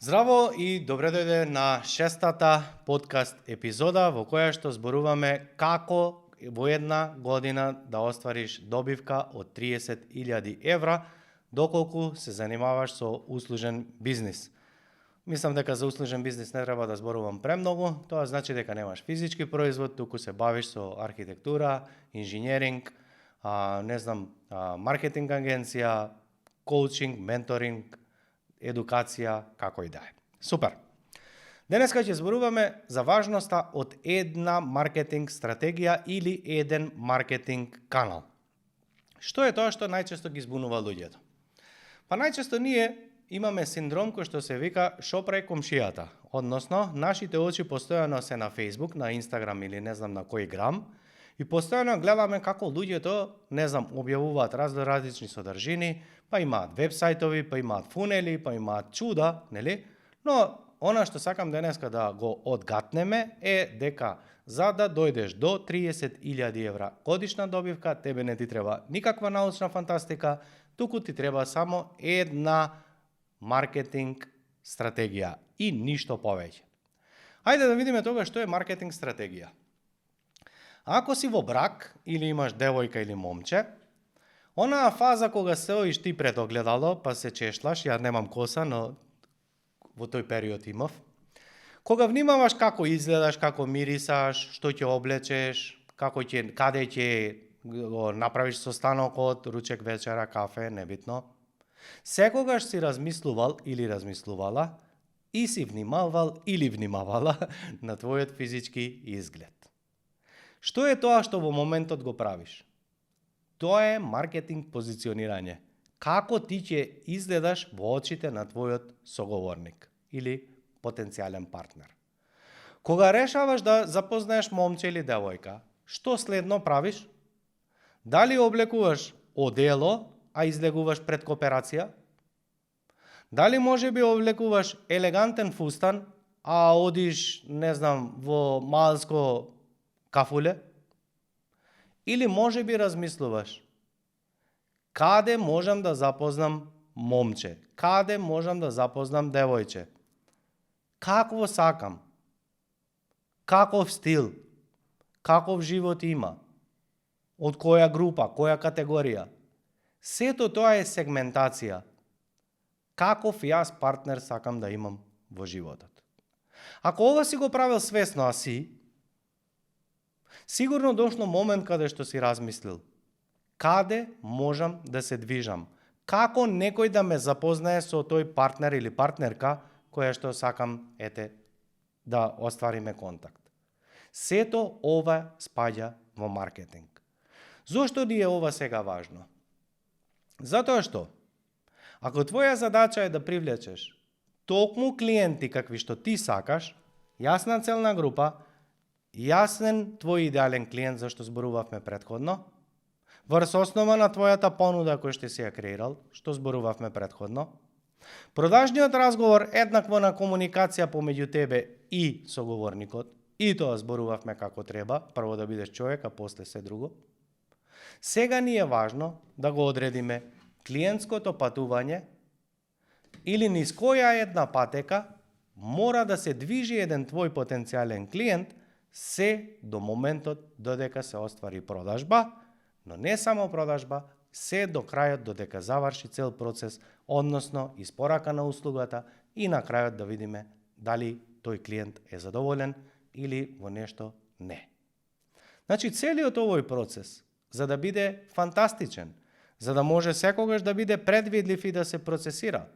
Здраво и добре дојде на шестата подкаст епизода во која што зборуваме како во една година да оствариш добивка од 30.000 евра доколку се занимаваш со услужен бизнис. Мислам дека за услужен бизнис не треба да зборувам премногу, тоа значи дека немаш физички производ, туку се бавиш со архитектура, инженеринг, маркетинг агенција, коучинг, менторинг, едукација, како и да е. Супер! Денеска ќе зборуваме за важноста од една маркетинг стратегија или еден маркетинг канал. Што е тоа што најчесто ги збунува луѓето? Па најчесто ние имаме синдром кој што се вика шо прави комшијата, односно нашите очи постојано се на Facebook, на Instagram или не знам на кој грам и постојано гледаме како луѓето, објавуваат различни содржини, па имаат веб-сајтови, па имаат фунели, па имаат чуда, нели? Но она што сакам денеска да го одгатнеме е дека за да дојдеш до 30.000 евра годишна добивка, тебе не ти треба никаква научна фантастика, туку ти треба само една маркетинг стратегија и ништо повеќе. Ајде да видиме тога што е маркетинг стратегија. Ако си во брак или имаш девојка или момче, онаа фаза кога стоиш ти пред огледало, па се чешлаш, ја немам коса, но во тој период имав. Кога внимаваш како изгледаш, како мирисаш, што ќе облечеш, каде ќе го направиш состанокот, ручек, вечера, кафе, небитно. Секогаш си размислувал или размислувала и си внимавал или внимавала на твојот физички изглед. Што е тоа што во моментот го правиш? Тоа е маркетинг позиционирање. Како ти ќе изгледаш во очите на твојот соговорник или потенцијален партнер. Кога решаваш да запознаеш момче или девојка, што следно правиш? Дали облекуваш одело, а излегуваш пред кооперација? Дали можеби облекуваш елегантен фустан, а одиш, во малско кафуле? Или можеби размислуваш каде можам да запознам момче, каде можам да запознам девојче, какво сакам, каков стил, каков живот има, од која група, која категорија. Сето тоа е сегментација. Каков јас партнер сакам да имам во животот. Ако ова си го правил свесно, а си, сигурно дошло момент каде што си размислил каде можам да се движам, како некој да ме запознае со тој партнер или партнерка која што сакам да оствариме контакт. Сето ова спаѓа во маркетинг. Зошто ни е ова сега важно? Затоа што ако твоја задача е да привлечеш токму клиенти какви што ти сакаш, јасна целна група, јасен твој идеален клиент, зашто зборувавме претходно, врз основа на твојата понуда која што си ја креирал, што зборувавме претходно, продажниот разговор еднакво на комуникација помеѓу тебе и соговорникот, и тоа зборувавме како треба, прво да бидеш човек, а после се друго. Сега ни е важно да го одредиме клиентското патување или низ која една патека мора да се движи еден твој потенцијален клиент се до моментот додека се оствари продажба, но не само продажба, се до крајот додека заврши цел процес, односно испорака на услугата и на крајот да видиме дали тој клиент е задоволен или во нешто не. Значи, целиот овој процес, за да биде фантастичен, за да може секогаш да биде предвидлив и да се процесира,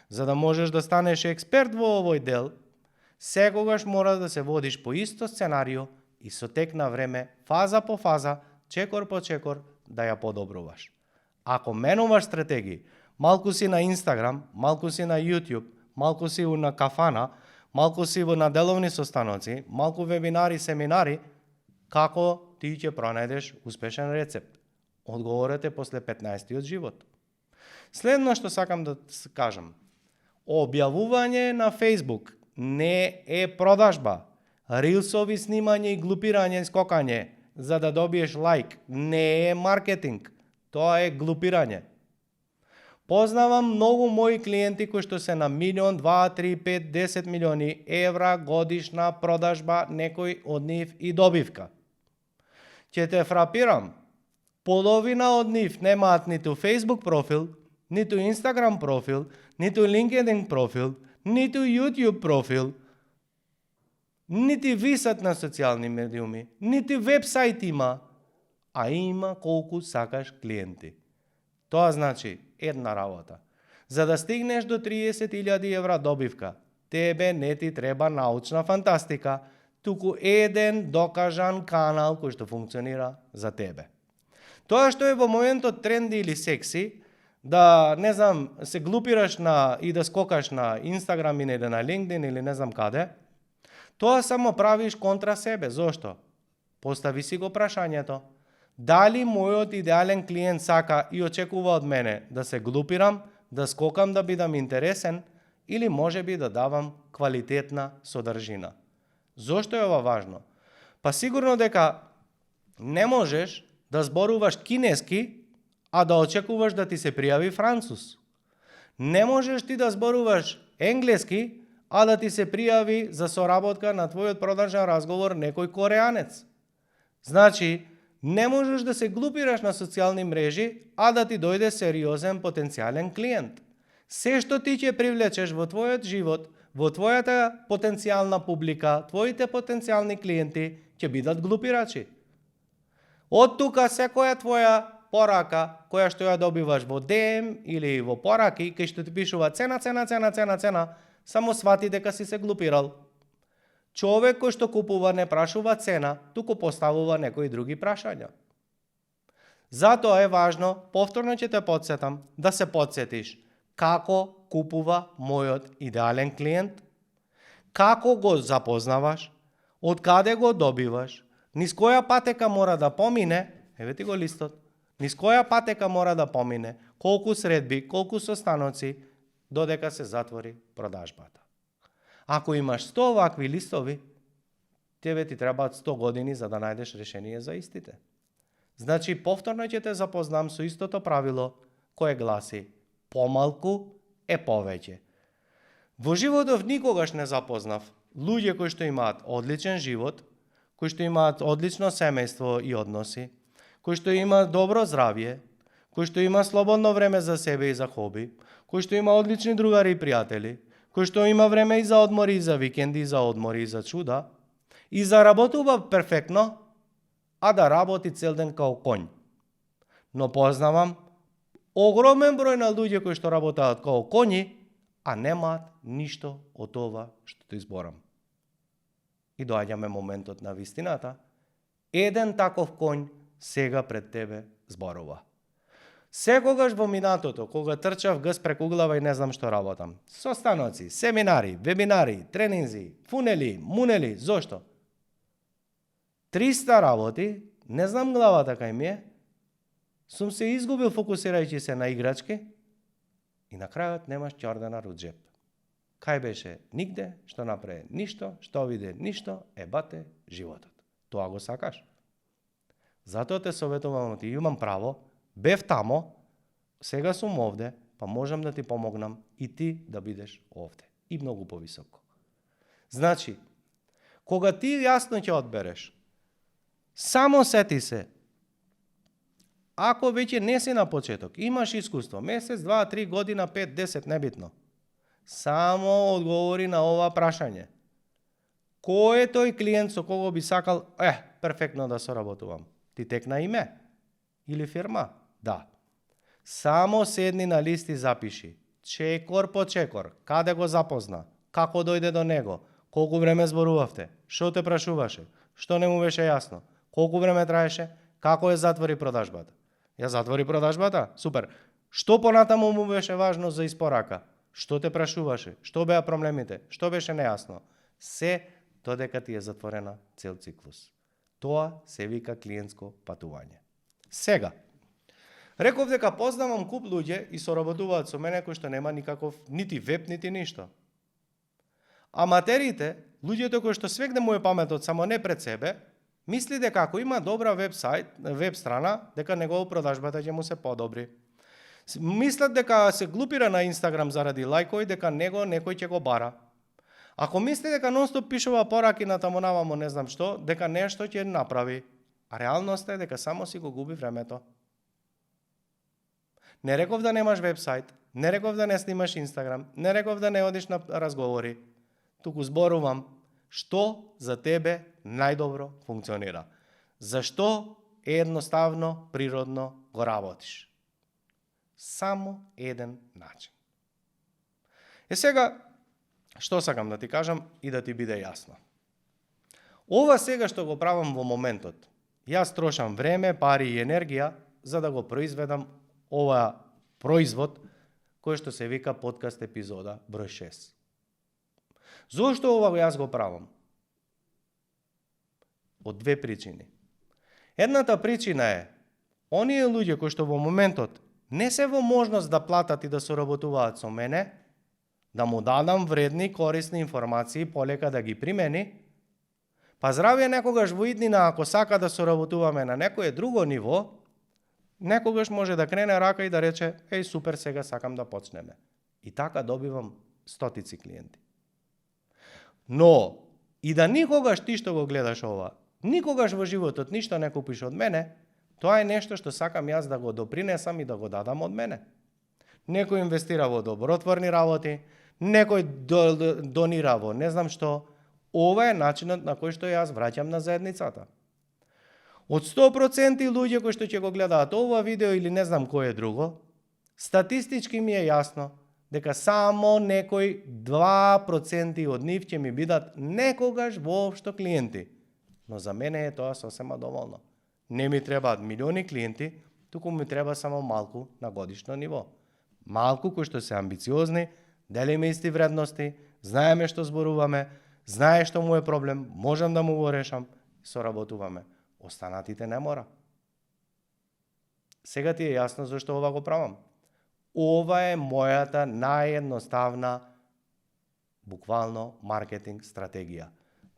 за да можеш да станеш експерт во овој дел, секогаш мора да се водиш по исто сценарио и со тек на време, фаза по фаза, чекор по чекор, да ја подобруваш. Ако менуваш стратегии, малку си на Instagram, малку си на YouTube, малку си на кафана, малку си на деловни состаноци, малку вебинари, семинари, како ти ќе пронајдеш успешен рецепт? Одговорот е после 15-тиот живот. Следно што сакам да кажам, објавување на Facebook не е продажба. Рилсови снимање и глупирање и скокање за да добиеш лайк не е маркетинг. Тоа е глупирање. Познавам многу мои клиенти кои што се на 1, 2, 3, 5, 10 милиони евра годишна продажба, некој од нив и добивка. Ќе те фрапирам, половина од нив немаат ниту Facebook профил, ниту Instagram профил, ниту LinkedIn профил, ниту YouTube профил, нити висат на социјални медиуми, нити вебсайт има, а има колку сакаш клиенти. Тоа значи една работа. За да стигнеш до 30.000 евра добивка, тебе не ти треба научна фантастика, туку еден докажан канал кој што функционира за тебе. Тоа што е во моментот тренди или секси, да, не знам, се глупираш и да скокаш на Instagram или на LinkedIn или не знам каде, тоа само правиш контра себе. Зошто? Постави си го прашањето. Дали мојот идеален клиент сака и очекува од мене да се глупирам, да скокам да бидам интересен или можеби да давам квалитетна содржина? Зошто е ова важно? Па сигурно дека не можеш да зборуваш кинески, а да очекуваш да ти се пријави француз. Не можеш ти да зборуваш енглески, а да ти се пријави за соработка на твојот продажен разговор некој кореанец. Значи, не можеш да се глупираш на социјални мрежи, а да ти дојде сериозен потенцијален клиент. Се што ти ќе привлечеш во твојот живот, во твојата потенцијална публика, твоите потенцијални клиенти ќе бидат глупирачи. Од тука секоја твоја порака, која што ја добиваш во DM или во пораки, кај што ти пишува цена, само свати дека си се глупирал. Човек кој што купува не прашува цена, туку поставува некои други прашања. Затоа е важно, повторно ќе те потсетам, да се потсетиш како купува мојот идеален клиент, како го запознаваш, од каде го добиваш, низ која патека мора да помине, еве ти го листот, низ која патека мора да помине, колку средби, колку состаноци, додека се затвори продажбата. Ако имаш 100 вакви листови, тебе ти требаат 100 години за да најдеш решение за истите. Значи, повторно ќе те запознам со истото правило, кое гласи помалку е повеќе. Во животов никогаш не запознав луѓе кои што имаат одличен живот, кои што имаат одлично семејство и односи, кои што имаат добро здравје, кои што има слободно време за себе и за хоби, кои што има одлични другари и пријатели, кој што има време и за одмори, и за викенди, и за одмори, и за чуда, и заработува перфектно, а да работи цел ден као конј. Но познавам огромен број на луѓе кои што работаат као коњи, а немаат ништо од ова што ти изборам. И доаѓаме моментот на вистината. Еден таков конј сега пред тебе зборува. Секогаш во минатото, кога трчав гс преку глава и не знам што работам, состаноци, семинари, вебинари, тренинзи, фунели, мунели, зошто? 300 работи, не знам главата кај ми е, сум се изгубил фокусирајќи се на играчки и на крајот немаш ќордена од джеп. Кај беше? Нигде, што направи ништо, што виде ништо, бате животот. Тоа го сакаш? Затоа те советувам, ти имам право, бев тамо, сега сум овде, па можам да ти помогнам и ти да бидеш овде. И многу повисоко. Значи, кога ти јасно ќе одбереш, само сети се, ако веќе не си на почеток, имаш искуство, месец, 2, 3 година, 5, 10, небитно, само одговори на ова прашање. Кој е тој клиент со кого би сакал, перфектно да соработувам? Ти текна име? Или фирма? Да. Само седни на лист и запиши. Чекор по чекор. Каде го запозна? Како дојде до него? Колку време зборувавте? Што те прашуваше? Што не му беше јасно? Колку време траеше? Како ја затвори продажбата? Ја затвори продажбата? Супер. Што понатаму му беше важно за испорака? Што те прашуваше? Што беа проблемите? Што беше нејасно? Се додека ти е затворена цел циклус. Тоа се вика клиентско патување. Сега, реков дека познавам куп луѓе и соработуваат со мене кои што нема никаков нити веб, нити ништо. Аматерите, луѓето кои што свегде му е паметот само не пред себе, мисли дека ако има добра веб страна, дека негова продажбата ќе му се подобри. Мислат дека се глупира на Инстаграм заради лајкови, дека некој ќе го бара. Ако мисли дека нонстоп пишува пораки на таму не знам што, дека нешто ќе направи, а реалноста е дека само си го губи времето. Не реков да немаш вебсайт, не реков да не снимаш Инстаграм, не реков да не одиш на разговори, туку зборувам што за тебе најдобро функционира. Зашто едноставно, природно го работиш. Само еден начин. Сега, што сакам да ти кажам и да ти биде јасно. Ова сега што го правам во моментот, јас трошам време, пари и енергија за да го произведам ова производ кој што се вика подкаст епизода број 6. Зошто ова јас го правам? Од две причини. Едната причина е, оние луѓе кои што во моментот не се во можност да платат и да соработуваат со мене, да му дадам вредни, корисни информации, полека да ги примени, па здравје некогаш во иднина, ако сака да соработуваме на некое друго ниво, некогаш може да крене рака и да рече, еј, супер, сега сакам да почнеме. И така добивам стотици клиенти. Но, и да никогаш ти што го гледаш ова, никогаш во животот ништо не купиш од мене, тоа е нешто што сакам јас да го допринесам и да го дадам од мене. Некој инвестира во добротворни работи, некој донира во не знам што. Ова е начинот на кој што јас враќам на заедницата. Од 100% луѓе кои што ќе го гледаат ова видео или не знам кој е друго, статистички ми е јасно дека само некој 2% од нив ќе ми бидат некогаш воопшто клиенти. Но за мене е тоа сосема доволно. Не ми требаат милиони клиенти, туку ми треба само малку на годишно ниво. Малку кои што се амбициозни, делиме исти вредности, знаеме што зборуваме, знае што му е проблем, можам да му го решам, соработуваме. Останатите не мора. Сега ти е јасно зашто ова го правам. Ова е мојата наједноставна, буквално, маркетинг стратегија.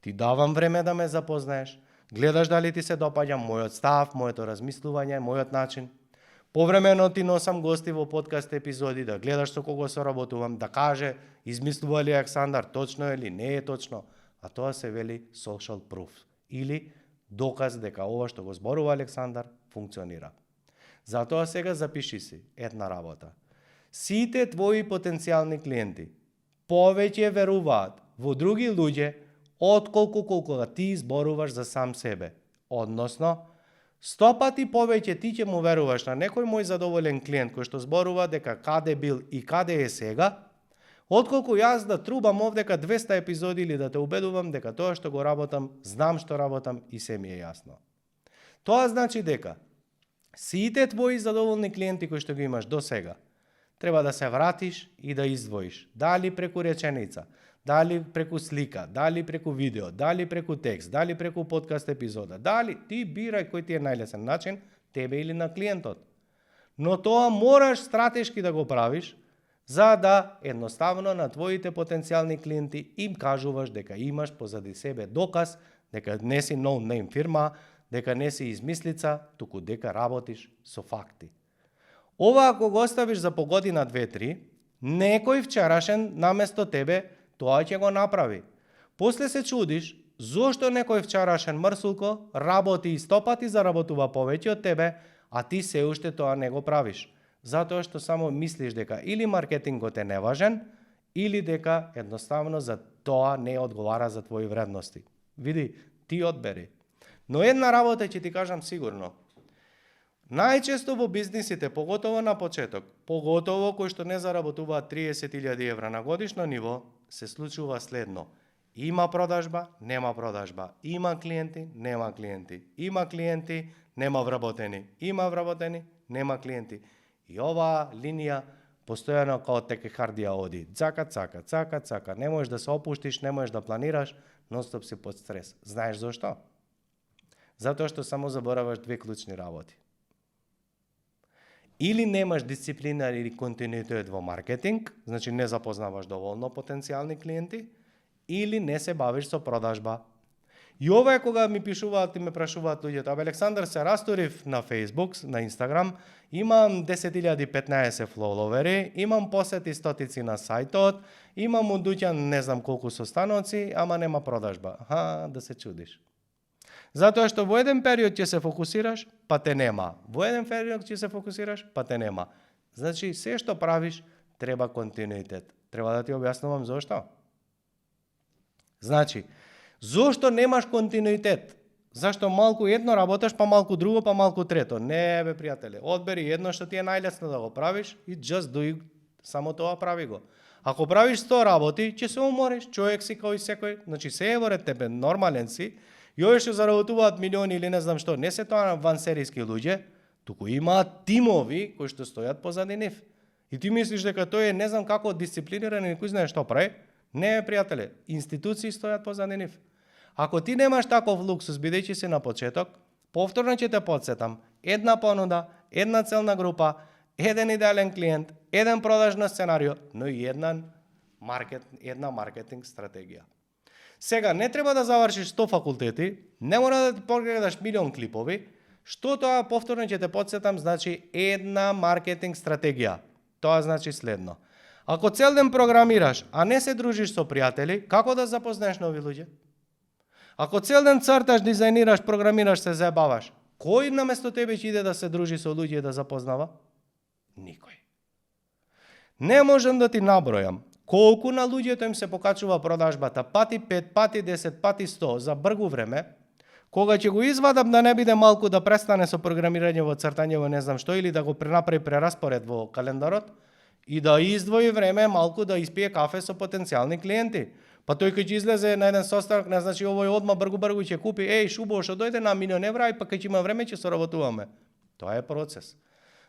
Ти давам време да ме запознаеш, гледаш дали ти се допаѓа мојот став, моето размислување, мојот начин. Повремено ти носам гости во подкаст епизоди, да гледаш со кого соработувам, да каже, измислува ли Александар, точно е ли, не е точно, а тоа се вели social proof, или доказ дека ова што го зборува Александар функционира. Затоа сега запиши си една работа. Сите твои потенцијални клиенти повеќе веруваат во други луѓе отколку кога ти зборуваш за сам себе. Односно, 100 пати повеќе ти ќе му веруваш на некој мој задоволен клиент кој што зборува дека каде бил и каде е сега, отколку јас да трубам овдека 200 епизоди или да те убедувам дека тоа што го работам, знам што работам и се ми е јасно. Тоа значи дека сите твои задоволни клиенти кои што ги имаш до сега, треба да се вратиш и да издвоиш. Дали преку реченица, дали преку слика, дали преку видео, дали преку текст, дали преку подкаст епизода, дали ти бирај кој ти е најлесен начин, тебе или на клиентот. Но тоа мораш стратешки да го правиш, за да едноставно на твоите потенцијални клиенти им кажуваш дека имаш позади себе доказ дека не си no-name фирма, дека не си измислица, туку дека работиш со факти. Ова ако го оставиш за по година 2-3, некој вчерашен наместо тебе тоа ќе го направи. После се чудиш зошто некој вчерашен мрсулко работи и 100 пати заработува повеќе од тебе, а ти се уште тоа не го правиш. Затоа што само мислиш дека или маркетингот е неважен, или дека едноставно за тоа не одговара за твои вредности. Види, ти одбери. Но една работа ќе ти кажам сигурно. Најчесто во бизнисите, поготово на почеток, поготово кои што не заработуваат 30.000 евра на годишно ниво, се случува следно. Има продажба, нема продажба. Има клиенти, нема клиенти. Има клиенти, нема вработени. Има вработени, нема клиенти. И оваа линија постојано као текехардија оди. Цака, цака, цака, цака. Не можеш да се опуштиш, не можеш да планираш, нонстоп си под стрес. Знаеш зошто? Затоа што само забораваш две клучни работи. Или немаш дисциплина или континуитет во маркетинг, значи не запознаваш доволно потенцијални клиенти, или не се бавиш со продажба. И ова е кога ми пишуваат и ме прашуваат луѓето, абе Александар, се растурив на Facebook, на Instagram, имам 10.015 фоловери, имам посети стотици на сајтот, имам удуќан не знам колку состаноци, ама нема продажба. Да се чудиш. Затоа што во еден период ќе се фокусираш, па те нема. Во еден период ќе се фокусираш, па те нема. Значи, се што правиш, треба континуитет. Треба да ти објаснувам зошто. Значи, зошто немаш континуитет? Зашто малку едно работаш, па малку друго, па малку трето? Не, бе, пријателе, одбери едно што ти е најлесно да го правиш и just do it, само тоа прави го. Ако правиш 100 работи, ќе се умориш, човек си кој секој, значи се е во ред тебе, нормален си, и овие што заработуваат милиони или не знам што, не се тоа вансеријски луѓе, туку имаат тимови кои што стојат позади нив. И ти мислиш дека тој е не знам како дисциплиниран и кој знае што прави? Не, пријателе, институции стојат позади нив. Ако ти немаш таков луксус, бидејќи си на почеток, повторно ќе те подсетам, една понуда, една целна група, еден идеален клиент, еден продажно сценарио, но и една маркетинг стратегија. Сега, не треба да завршиш 100 факултети, не мора да ти погледаш милион клипови, што тоа повторно ќе те подсетам, значи една маркетинг стратегија. Тоа значи следно. Ако цел ден програмираш, а не се дружиш со пријатели, како да запознаеш нови луѓе? Ако цел ден црташ, дизајнираш, програмираш, се забаваш, кој наместо тебе ќе иде да се дружи со луѓе и да запознава? Никој. Не можам да ти набројам колку на луѓето им се покачува продажбата пати 5, пати 10, пати 100 за бргу време, кога ќе го извадам да не биде малку да престане со програмирање во цртање во не знам што или да го пренаправи прераспоред во календарот и да издвои време малку да испие кафе со потенцијални клиенти. Па тој кога ќе излезе на еден состанок, не значи овој одма бргу ќе купи, шубо што дојде на $1 000 и па кога ќе има време ќе соработуваме. Тоа е процес.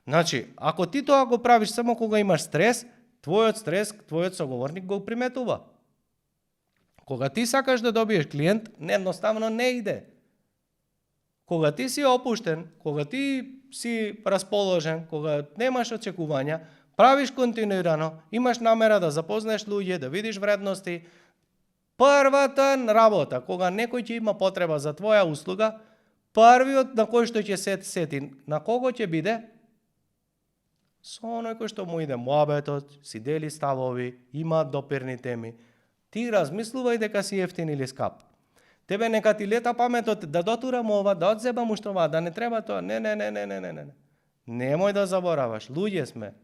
Значи, ако ти тоа го правиш само кога имаш стрес, твојот соговорник го приметува. Кога ти сакаш да добиеш клиент, едноставно не иде. Кога ти си опуштен, кога ти си расположен, кога немаш очекувања, правиш континуирано, имаш намера да запознаеш луѓе, да видиш вредности, првата работа, кога некој ќе има потреба за твоја услуга, првиот на кој што ќе се сети, на кого ќе биде? Со оној кој што му иде муабетот, си дели ставови, има допирни теми. Ти размислувај дека си ефтин или скап. Тебе нека ти лета паметот да дотурам ова, да одзебам уште ова, да не треба тоа. Не. Немој да забораваш, луѓе сме.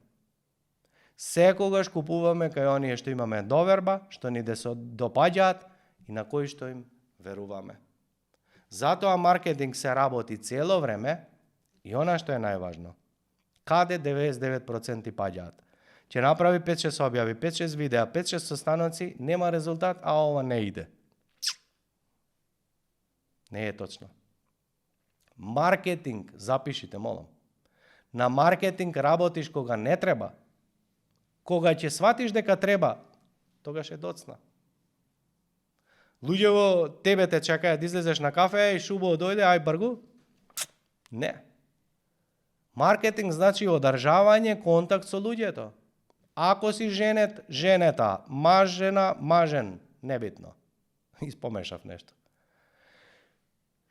Секогаш купуваме кај оние што имаме доверба, што ни допаѓаат и на кои што им веруваме. Затоа маркетинг се работи цело време и она што е најважно. Каде 99% паѓаат? Ќе направи 5-6 објави, 5-6 видеа, 5-6 состаноци, нема резултат, а ова не иде. Не е точно. Маркетинг, запишите, молам. На маркетинг работиш кога не треба. Кога ќе сватиш дека треба, тогаш е доцна. Луѓево тебе те чекаат да излезеш на кафе и шубо дојде, бргу? Не. Маркетинг значи одржавање контакт со луѓето. Ако си женет, женета, мажена, мажен, небитно. Испомешав нешто.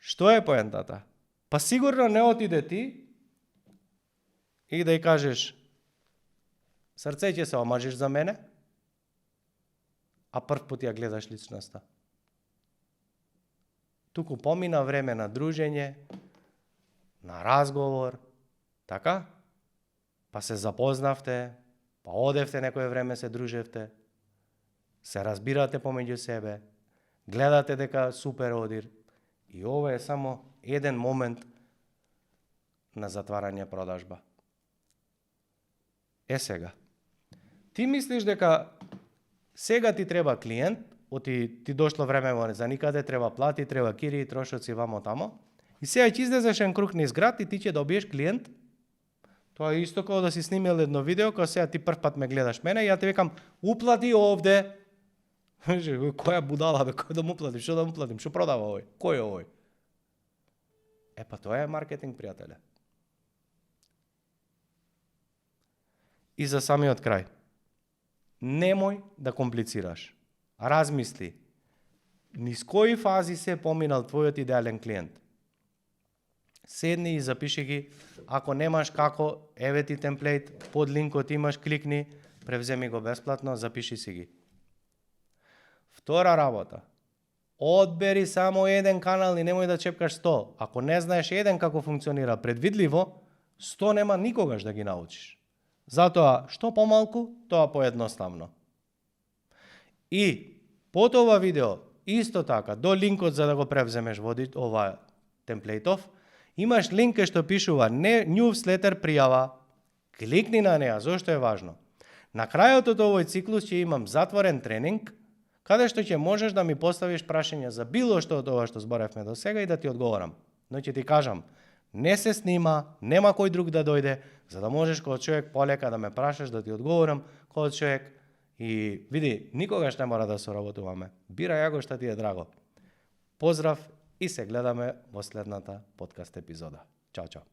Што е поентата? Па сигурно не отиде ти и да ја кажеш срце ќе се омажиш за мене, а прв пат ја гледаш личноста. Туку помина време на дружење, на разговор, така? Па се запознавте, па одевте некое време се дружевте, се разбирате помеѓу себе, гледате дека супер одир и ова е само еден момент на затварање продажба. Е сега, ти мислиш дека сега ти треба клиент, ти дошло време за никаде, треба плати, треба кири, трошоци вамо тамо, и сега ќе излезеш ен круг низ град и ти ќе добиеш клиент. Тоа е исто како да си снимил едно видео, кога сега ти прв пат ме гледаш мене и ја ти викам, уплати овде. Која будала, бе, кој да му платим, што да му платим, што продава овој, кој е овој? Па тоа е маркетинг, пријателе. И за самиот крај, немој да комплицираш. Размисли, низ кои фази се поминал твојот идеален клиент. Седни и запиши ги. Ако немаш како, еве ти темплейт, под линкот имаш, кликни, превземи го бесплатно, запиши си ги. Втора работа. Одбери само еден канал и немој да чепкаш 100. Ако не знаеш еден како функционира предвидливо, 100 нема никогаш да ги научиш. Затоа, што помалку, тоа поедноставно. И под ова видео, исто така, до линкот за да го превземеш ова темплейтов, имаш линк што пишува newsletter пријава. Кликни на неа, зошто е важно? На крајот од овој циклус ќе имам затворен тренинг, каде што ќе можеш да ми поставиш прашања за било што од ова што зборевме до сега и да ти одговорам. Но ќе ти кажам, не се снима, нема кој друг да дојде, за да можеш како човек полека да ме прашаш, да ти одговорам како човек и види, никогаш не мора да соработуваме. Бирај ја го што ти е драго. Поздрав и се гледаме во следната подкаст епизода. Чао, чао.